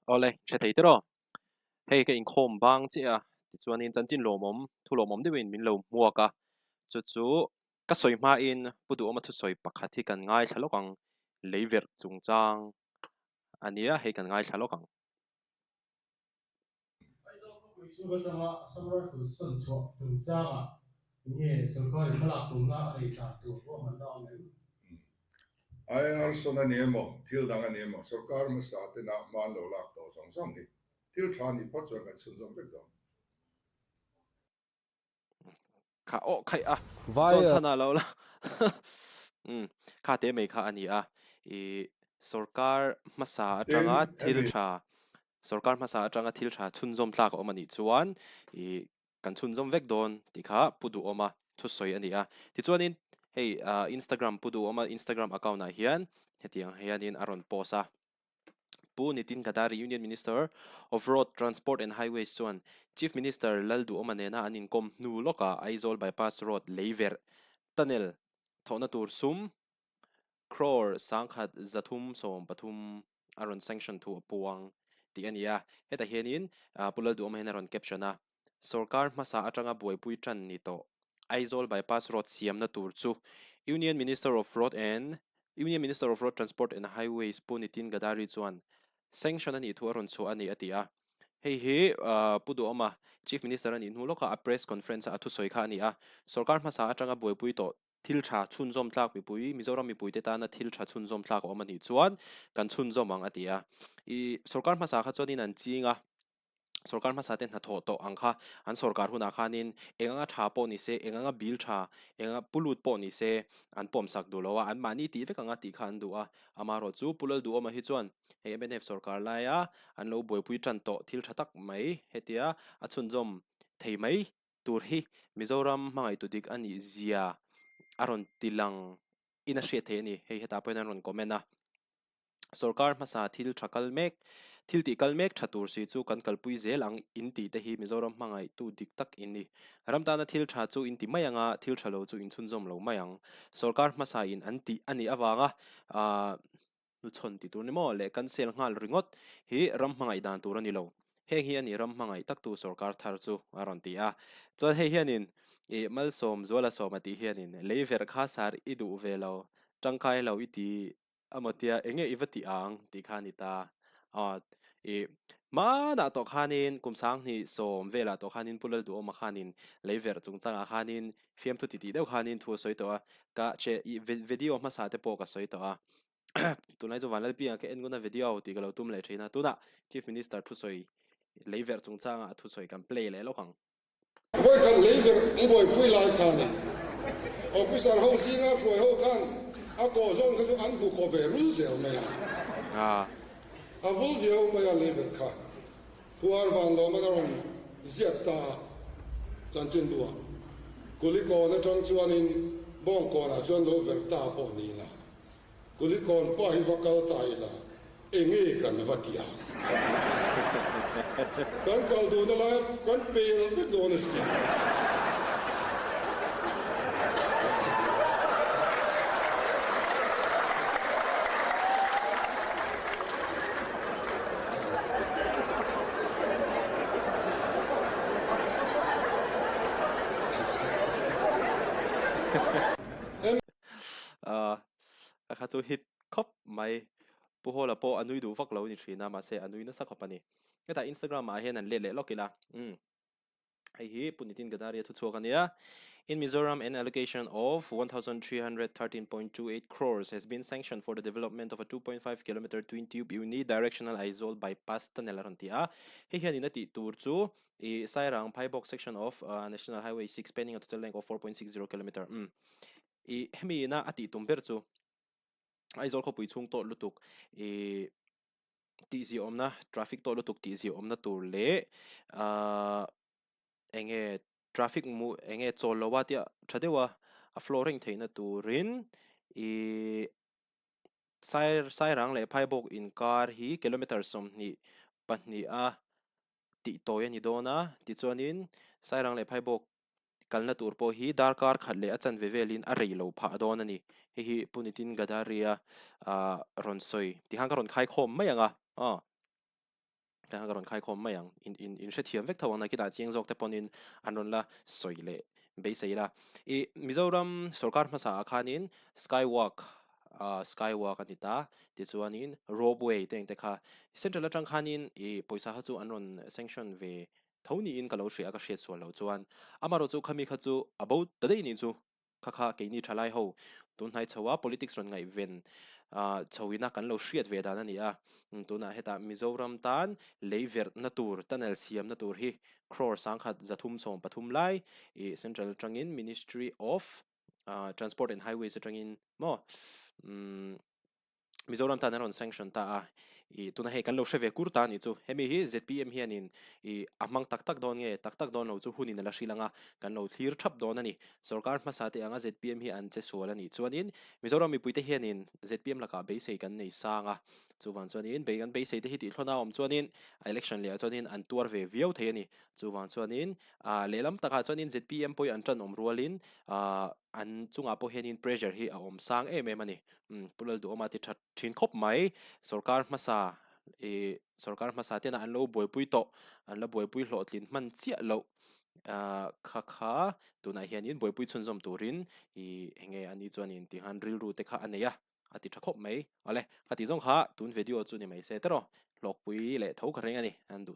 Awle, hre thei tiraw? Hei ka inkhawm bang chiah a, tichuanin chanchin lawmawm, thu lawmawm deuhin min lo hmuak a, chu chu ka sawi hmain Pu Duhawma thusawi pakhat hi kan ngaithla lawk ang, leiverh chungchang a nia, hei kan ngaithla lawk ang. Aizawl khawpui chhung atanga Assam Rifle sawn chhuah chungchangah enge sorkarin hmalak tumna a nei dan tur ruahmanna a awm em? IR sawn a ni emaw, thil dang a ni emaw, sorkar hmasa tena hma an lo lak tawh zawng zawng hi thil tha a nih phawt chuan kan chhunzawm vek dawn. Kha aw khaih a chuan chhan ah lo la umm kha te mai kha a ni a ih sorkar hmasa atanga thil tha sorkar hmasa atanga thil tha chhunzawm tlak a awm a nih chuan ih kan chhunzawm vek dawn tih kha pu duhawma thusawi a ni a tichuanin hei ah Instagram pu duhawma Instagram account ah hian hetiang hianin a rawn post a. Pu Nitin Gadkari, Union Minister of Road Transport and Highways chuan Chief Minister Lalduhawma nena an inkawm hnu lawkah Aizawl Bypass Road leiverh tunnel thawhna tur sum crore 1333 a rawn sanction thu a puang tih a ni a. Hetah hianin Pu Lalduhawma hian a rawn caption a, Sorkar hmasa atanga buaipui tan ni tawh Aizawl Bypass Road siamna tur chu Union Minister of Road and Union Minister of Road Transport and Highways Pu Nitin Gadkari chuan sanction a nih thu a rawn chhuah a ni a ti a. Hei hi Pu Duhawma Chief Minister a nih hnu lawkah a press conference-a a thusawi kha a ni a. Sorkar hmasa atanga buaipui tawh thil tha chhunzawm tlak mipui, Mizoram mipuite tana thil tha chhunzawm tlak a awm a nih chuan kan chhunzawm ang a ti a. I sorkar hmasa kha chuanin an ching a. Sorkar hmasa te hnathawh tawh ang kha an sorkar hunah khanin eng anga tha pawh ni se, eng anga bil tha, eng anga pu lut pawh ni se an pawmsak duh lo a, an mahni tih vek anga tih kha an duh a. Amaherawh chu Pu Lalduhawma hi chuan hei mnf sorkar laia an lo buaipui tan tawh thil tha tak mai hetia a chhunzawm thei mai tur hi Mizoram hmangaihtu dik a nih zia a rawn ti lang in a hriat theih a ni. Hei hetah pawhin an rawn comment a. Sorkar hmasa thil tha kal mek, thil tih kal mek tha tur si chu kan kalpui zel ang in tih te hi Mizoram hmangaihtu dik tak in ni. Ram tana thil tha chu in ti mai ang a, thil tha lo chu in chhunzawm lo mai ang. Sorkar hmasa in an tih a nih avanga aah hnuchhawn ti tur ni maw leh cancel nghal ringawt hi ram hmangaih dan tur a ni lo. Heng hi a ni ram hmangaih taktu sorkar thar chu a rawn ti a. Chuan hei hianin ih Malsawm Zuala Sawma tih hianin lei verh kha sar i duh ve lo, tangkai lo i ti Amaw tia enge i va tih ang tih kha a ni ta. Aw i hmanah tawh khanin kum sanghnih sawm velah tawh khanin Pu Lalduhawma khanin lei verh chungchangah khanin fiamthu titih deuh khanin thu a sawi tawh a, ka che i video hmasa te pawh ka sawi tawh a. Tunlai chu Vanlalpianga ka en ngun a video tih ka lo tum leh thin a, tunah Chief Minister thusawi lei verh chungchangah thusawi kan play leh lawk ang. Vawikhat lei ber an buaipui lai khan officer ho zinga hruai ho khan a kawh zawn kha chu an hmu khawh ve rul zel mai a. A vul viau mai a lei ber kha. Thuar van lawm an a rawn ziak ta a, chanchin buah Kulikawn atang chuanin Bawngkawnah chuan lo ver ta pawh ni ila. Kulikawn pa hi va kal ta ila, enge kan va ti ang? Kan kal duhna laia kan pel vek dawn a si. A kha chu hit khawp mai. Pu Hawla pawh a nui duh vak lo a ni thin a, mahse a nui nasa khawp a ni. Hetah Instagram ah hian han let leh lawk ila. Umm. Hei hi Pu Nitin Gadkari a thuchhuak a nia. In Mizoram an allocation of 1313.28 crores has been sanctioned for the development of a 2.5 kilometre twin tube unidirectional Aizawl bypass tunnel a rawn ti a. Hei hian in a tih tur chu i Sairang Phaibawk section of National Highway 6 spanning a total length of 4.60 kilometre. Umm. I hemi ina a tih tum ber chu Aizawl khawpui chhung tawh lutuk i tihzia awmna traffic tawh lutuk tihzia awmna tur leh ahh eng nge traffic mu eng nge chawl lo a tia tha deuh a a flow reng theihna turin i sai sairang leh phaibawk inkar hi kilometer 22 a tih tawi a ni dawn a tichuanin sairang leh phaibawk Kalna tur pawh hi darkar khat leh a chanve velin a rei lo phah dawn a ni. Hei hi Pu Nitin Gadkari-a rawn sawi tikhan ka rawn khaikhawm mai ang a. Aw. Ka rawn khaikhawm mai ang. In in in hrethiam vek tho ang nakinah chiang zawk te pawhin an rawn la sawi leh beisei ila. I Mizoram sorkar hmasa ah khanin skywalk ah skywalk a ni ta tichuanin ropeway te engte kha central atang khanin i pawisa kha chu an rawn sanction ve tho niin ka lo hria a ka hriat sual loh chuan amaherawhchu chu khami kha chu a bo ta daih nih chu. Kha kha keini thalai ho tunhnai chho a politics rawn ngaihven chho ina kan lo hriat ve dan a ni a, tunah hetah Mizoram tan lei verhna tur tunnel siamna tur hi crore 10 373 lai ih central atangin Ministry of Transport and Highways atangin maw umm Mizoram tan an rawn sanction ta a, ih tuna hei kan lo hre ve kur ta a nih chu. Hemi hi zpm hianin ih a hmang tak tak dawn nge tak tak dawn lo chu hunin a la hrilh ang a, kan lo thlir thap dawn a ni. Sorkar hmasa te anga zpm hi an che sual a nih chuanin Mizoram mipuite hianin zpm lakah beisei kan nei sang a, chuvang chuanin bei kan beisei te hi tihthlawn a awm chuanin election leh ah chuanin an tuar ve viau thei a ni. Chuvang chuanin ah lehlam takah chuanin zpm pawhin an tanawm rualin ah an chungah pawh hianin pressure hi a awm sang em em a ni. Umm Pu Lalduhawma ti tha thin khawp mai. Sorkar hmasa ih sorkar hmasa tena an lo buaipui tawh an la buaipui hlawhtlin hman chiah loh ah kha kha tunah hianin buaipui chhunzawm turin ih eng nge ani chuanin ti khan rilru te kha a nei a a ti tha khawp mai. Awle ka tih zawng kha tun video chu ni mai se teraw hlawkpui leh tho ka reng a ni an duh.